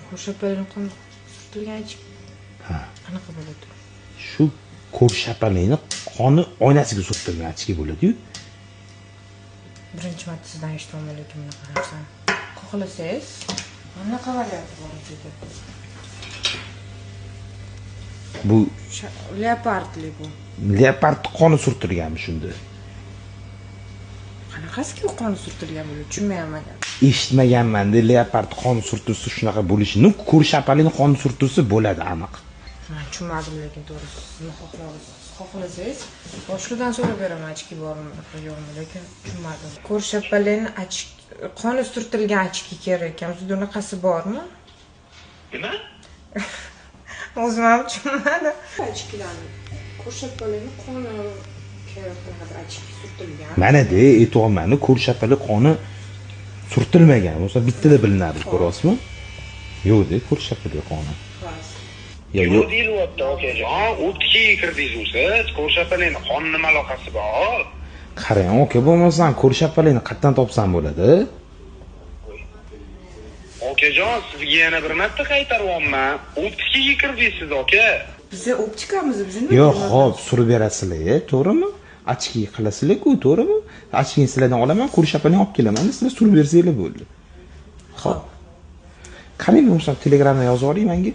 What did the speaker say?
Ko'rshapalakni qoni surtilgan ochki. Ha. Qanaqa bo'ladi? Shu ko'rshapalakni qoni oynasiga surtilgan ochki bo'ladi-yu. Birinchi marta sizdan eshityapman lekin bunaqa narsani. Xohlasangiz, anaqa varianti bor bizda. Bu leopardli bu. Leopard qoni surtilganmi shunda? Qanaqasiga qoni surtilgan bo'ladi? Tushunmayapman. Eshitmaganman-da, leopard qoni surtilsa shunaqa bo'lishini, ko'rshapalakni qoni surtilsa bo'ladi aniq. Men tushunmadim lekin to'g'risi, sizni xohlasangiz boshliqdan so'rab beraman ochki bormi yo'qmi, lekin tushunmadim. Ko'rshapalakni qoni surtilgan ochki kerak ekan. Sizda unaqasi bormi? Nima? O'zim ham tushunmadim. Ochkilarni ko'rshapalakni qoni kerak, qanaqadir ochki surtilgan. Mana-da, aytyapman-ku, ko'rshapalak qoni surtilmagan bo'lsa bittada bilinadi, ko'ryapsizmi? Yo'q-da, ko'rshapalak qoni. Ya Yo'q yo'q. deyilyapti okajon, optikaga kirdingiz siz, ko'rshapalakni qon nima aloqasi bor? Qarang, aka, bo'lmasam ko'rshapalakni qayerdan topsam bo'ladi? Okajon, sizga yana bir marta qaytaryapman. Optikaga kirdingiz siz, aka. Biza optikamiz, biz nima? Yo'q, xo'p, surib berasizlar, to'g'rimi? Ochki qilasizlar-ku, to'g'rimi? Ochkini sizlardan olaman, ko'rshapalakni olib kelaman, sizlar surib bersanglar bo'ldi. Xo'p. Qarang, bo'lmasam Telegramdan yozib oling menga.